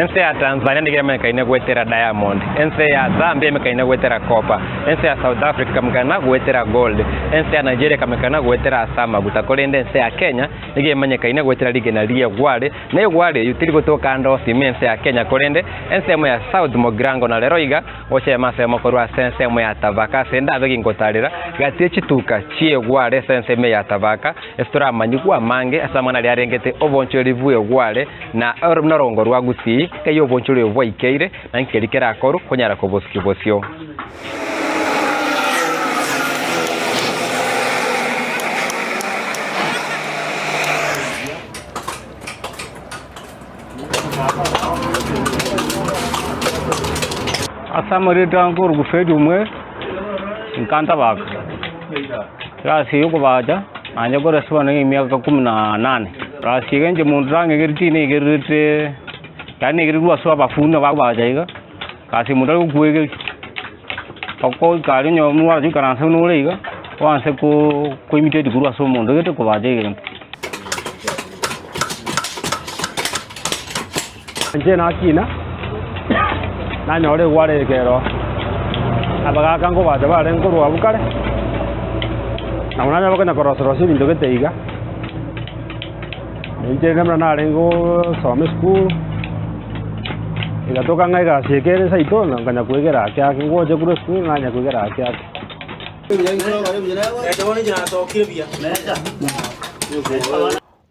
Ense ya Tanzania nigo emanyekaine goetera diamond, ense ya Zambia emanyekaine goetera copper, ense ya South Africa ekamanyekana goetera gold, ense ya Nigeria ekamanyekana goetera ase amaguta, korende ense ya Kenya nigo emanyekaine goetera rigena ri'egware, na egware eyio teri gotoka ande onsi ime ense ya Kenya korende ensemo ya South Mugirango na rero iga gochia ase emo korwa ase ensemo ya Tabaka ase ndabe gingotarera gati chituka chi'egware ase ensemo ya Tabaka ase toramanyigwe amange ase amang'ana aria arengete obonchoreri bw'egware na norongo rwa Gusii kei obonchoreri obo bwaikeire na nki keria kerakorwe konyara kobosukia bosio. Ase amarieta nkoruga Fred Omweri, nka Ntabaka, egasi eye yokobacha naye kore ase bono emiaka kumi na nane. Egasi eye inche monto nang'egereti negerete yaani negererwe ase abafundi bakobacha iga, egasi omonto are gokuegeria, okoika aria onye omwana oikaranse buna ore iga, oanse ko koimitate korwa ase omonto gete kobacha egento. Inche nakina, nanyora egware eke ero, abagaka nkobacha barenge korwa abwo kare, nabo nanyora bakonya korosia rosia ebinto gete iga, na inche rende buna narenge gosoma esukuru, egatoka ng'a egasi eke ere seito nkanya koegera ake ake, ngocha korwa esukuru nanya koegera ake ake.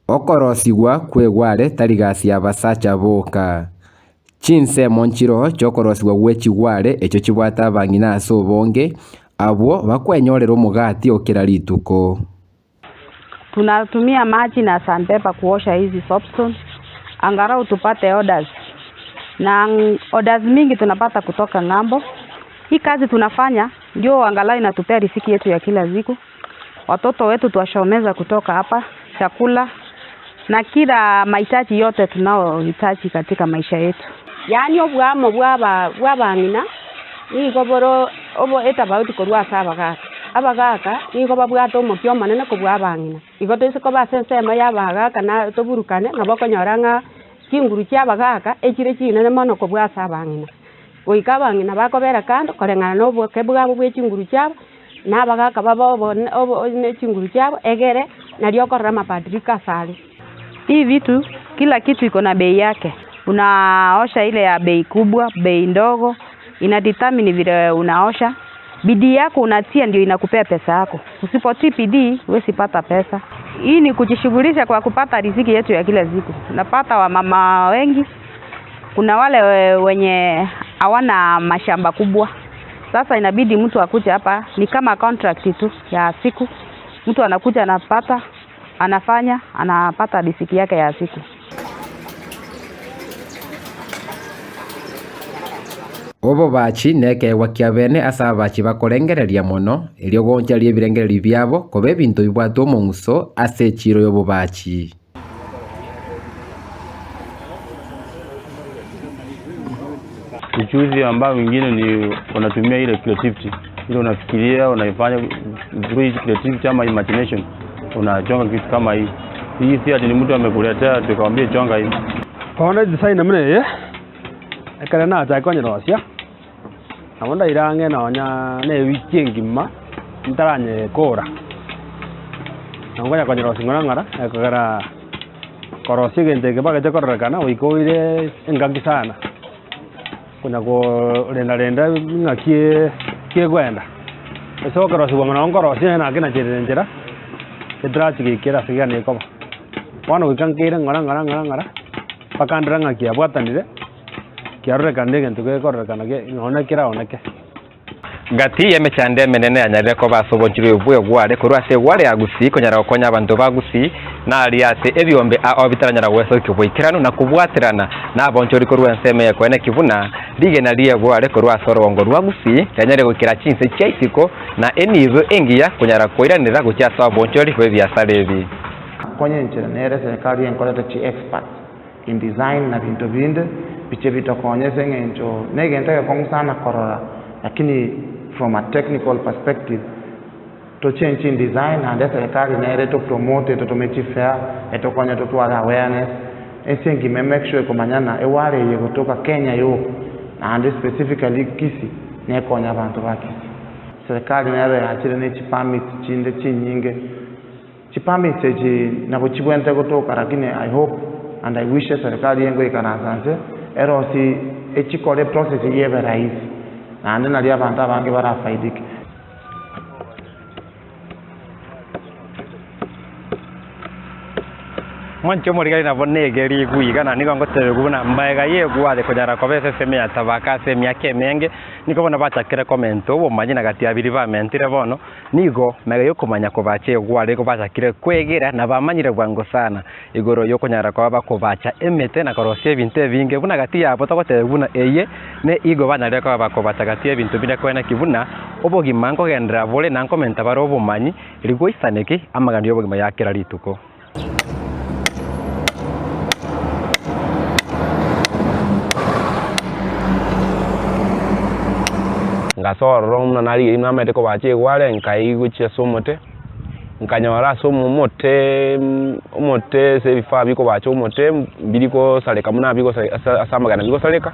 Okorosigwa kw'egware tari gasi y'abasacha boka. Chinsemo nchiroo chi'okorosigwa gwe chigware echio chibwate abang'ina ase obonge, abwo bakwenyorera omogati o kera rituko. Tunatumia maji na sandpaper kuosha hizi soapstone angalau tupate orders na orders mingi tunapata kutoka ng'ambo. Hii kazi tunafanya ndio angalau inatupea riziki yetu ya kila siku. Watoto wetu twashomeza kutoka hapa, chakula na kila mahitaji yote tunaohitaji katika maisha yetu. Yaani obwamo bwa bw'abang'ina nigo boro obo etofauti korwa ase abagaka. Abagaka nigo babwate omokia omonene kobua abang'ina. Igo toise koba ase ensemo ya abagaka na toburukane nabo okonyora ng'a chinguru chia abagaka echire chinene mono kobua ase abang'ina. Goika abang'ina bakobera kando koreng'ana na oboke bwabo bwe chinguru chiabo, na abagaka babe obo obo ne chinguru chiabo, egere nario okorora amabadiliko asare. Hii vitu kila kitu iko na bei yake. Unaosha ile ya bei kubwa, bei ndogo, ina determine vile unaosha. Bidii yako unatia ndio inakupea pesa yako. Usipotii bidii huwezi pata pesa. Hii ni kujishughulisha kwa kupata riziki yetu ya kila siku. Unapata wamama wengi, kuna wale wenye hawana mashamba kubwa. Sasa inabidi mtu akuje hapa, ni kama contract tu ya siku. Mtu anakuja anapata, anafanya, anapata riziki yake ya siku. Obobachi nekeegwa kia bene ase ababachi bakorengereria mono, erio goncharia ebirengererio biabo koba ebinto bibwate omong'uso ase echiiro y'obobachi. Ujuzi ambao wengine ni unatumia ile creativity ile unafikiria unaifanya through creativity ama imagination unachonga kitu kama hii. Hii si ati ni mtu amekuletea tukamwambia chonga hii. Bono edesign buna eye, ekero nachaka konyerosia, nabo ndaire ang'e nonya na ewiki engima ntaranyekora. Nabo nkonya konyerosia ng'ora ng'ora, ekogera korosia egento eke mpaka geche kororekana goika oire engaki sana, konya korenda renda ng'aki kegoenda. Ase okorosiwa buna nkorosia onye naki nacherire enchera, etarachi goikera ase egani ekoba. Bono goika nkeire ng'ora ng'ora ng'ora ng'ora, mpaka ndore ng'a kiabwatanire, kiarorekanire egento gekororekana nonya keraoneke. Gati y'emechando emenene yanyarire koba ase obonchori obo bw'egware korwa ase egware ya Gusii konyara gokonya abanto ba Gusii na aria ase ebiombe ao bitaranyara gwesokia oboikeranu na kobwaterana nabonchori korwa ensemo eye koeneki buna rigena ri'egware korwa ase orogongo rwa Gusii rianyare goikera chinse chia isiko na enibo engiya konyara koiranera gochia ase obonchori bw'ebiasara ebi. Konya enchera nere eserekari enkorete chi experts in design na binto binde biche bitokonye ase eng'encho negento egekong'u sana korora lakini from a technical perspective to change in design naende eserekari nere eto promote etotome chifare etokonye totware awareness. Ense engima emake sure ekomanya ng'a eware eye egotoka Kenya yoka naende specifically Kisii nekonya abanto ba Kisii. Serikali nero yachire ne chipermits chinde chinyinge, chipermits echi nabo chibwenerete gotoka lakini I hope and I wish eserikali engoikaransa nse erosie echikore eprocess eyio ebe rahisi naende nario abanto abange barafaidike. Mwanche omorigari nabo nege rigwe iga, na nigo ngotebigwa buna mbaega y'egware konyara koba esesemi ya tabaka ase emiaka emenge, nigo bono bachakire komenta obomanyi na gati ya biria bamentire bono, nigo mega y'okomanya kobacha egware nigo bachakire kwegera na bamanyire bwango sana igoro y'okonyara koba bakobacha emete na korosia ebinto ebinge buna gati yabo togotebigwa buna eye ne igo banyarire koba bakobacha gati y'ebinto biria koeneki buna obogima nkogenderera bore na nkomenta bare obomanyi rigoisaneki amagani y'obogima ya kera rituko. Ngasoa ororo buna narigereria namanyete kobacha egware nkaigwa gochia ase omote, nkanyora ase omote omote ase ebifaa bikobacha omote mbiri gosareka buna bigosa ase ase amagena bigosareka,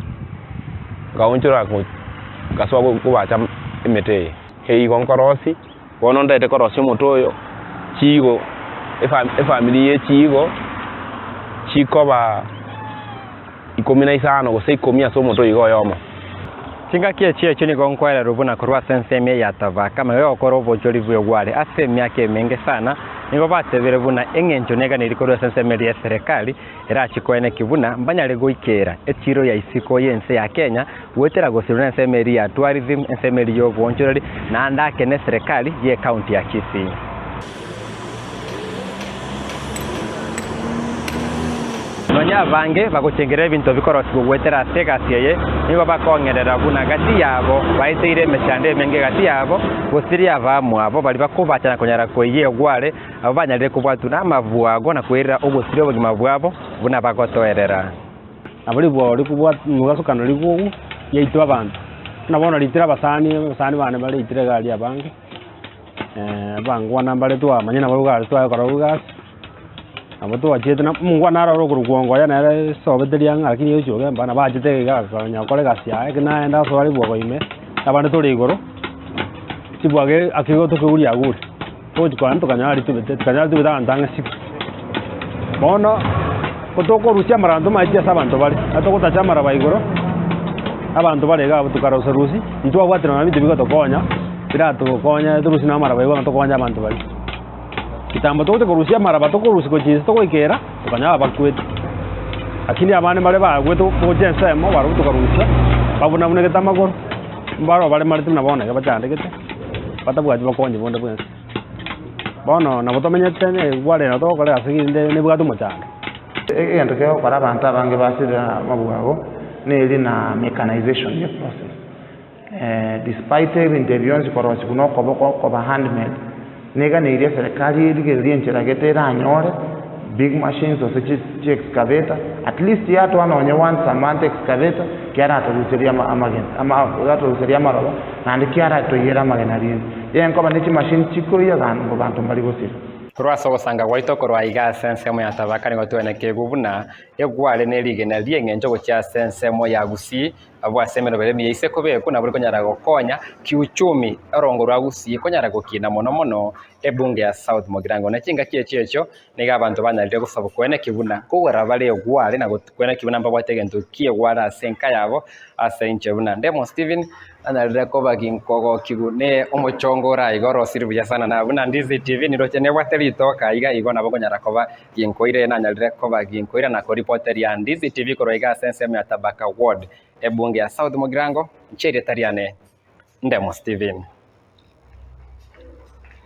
nkaonchora ngasoa kobacha emete eye. Igo nkorosia. Bono ntaete korosia omote oyo, chiigo, efamiri ye chiigo chikoba ikomi na isano gose ikomi ase omote oiga oyomo. Chingaki echi echio nigo nkwererwa buna korwa ase ensemo eye ya Tabaka, amang'ana y'ogokora obochori bw'egware ase emiaka emenge sana, nigo batebire buna eng'encho neganeirie korwa ase ensemo eria y'eserekari erachie koeneki buna mbanyare goikera echiro ya isiko y'ense ya Kenya goetera gosirwa nensemo eria ya tourism, ensemo eria y'obonchoreri, naende ake neserekari y'ecounty ya Kisii. Nonya abange bagochengera ebinto bikorosigwa goetera ase egasi eye, nigo bakong'erera buna gati yabo baeteire emechando emenge gati yabo, gosiria abamwabo baria bakobacha na konyara koiyia egware, abwo banyarire kobwatwa namabwago na koirera ogosiria obogima bwabo buna bagotoerera. Nabo ribwao rikobwat mogasokana rigogu yaitwa abanto. Buna bono riitire abasani, abasani bane bareitire iga aria abange, abangwana mbare twamanya nabo iga aria tware korora egasi, nabo twachiete na omongwana naro ore okorokwa Ongoya nere esobete riang'a lakini oyochia ogemba nabo achete iga akonya gokora egasi yaye ekero naenda asoa ribwago ime, abande tore igoro, chibwago ake igo tokeguria agure. Togochia korora tokanyora ritubete, tokanyora ritubete abanto ang'e siko. Bono, gotokorusia amaraba ntomaeti ase abanto bare, ekero togotacha amaraba igoro, abanto bare iga abwo tokarusia rusia, ntwabwate nonya ebinto bigotokonya, biratokonye torusie na amaraba igo tokonye abanto baria. Kitambo togocha korusia amaraba tokorusia gochia inse togoikera, tokanyora bakwete. Lakini abande mbare bagwete gochia ensemo barobwo tokarusia, babunabunegete amagoro, mbaro baremarete buna bono iga bachandegete. batabwati bokonyi bonde bwensi. Bono nabo tomenyete negware nabo togokora egasi rinde nebwate omochando. Egento kegokora abanto abange basire amabwago neri na mechanization ye process. Despite ebinto ebi bionsi korosigwa na okoboko koba handmade, neganeirie eserekari erigererie enchera gete eranyore big machines gose chi excavator, at least yatoa nonye once a month excavator, kiaratoruseria amagena, yatoruseria amaroba, naende kiaratoiyera amagena rinde. Yenkoba ne chimachine chikoiya gani banto mbari gosira. Korwa ase ogosanga gwaito korwa aiga ase ensemo ya Tabaka nigo twenekigwe buna egware ne rigena ri'eng'encho gochia ase ensemo ya Gusii Abwo ase emeroberi emiya ise kobekwa nabo rikonyara gokonya kiuchumi orongo rwa Gusii konyara gokina mono mono ebunge ya South Mugirango. Ne chingaki echio echio nigo abanto banyarire gosaba koeneki buna kogora bare egware na koeneki buna mbabwate egento ki'egware ase enka yabo ase inche buna Ndemo Stephen nanyarire koba ginkogokigwa ne omochongo ore iga orosire buya sana na buna Ndizi TV niroche nebwate ritoka iga igo nabo nkonyara koba Ginkoire nanyarire koba ginkoira na koripoteria Ndizi TV korwa iga ase ensemo ya Tabaka Ward, ebunge ya South Mugirango, inche erieta riane Ndemo Stephen.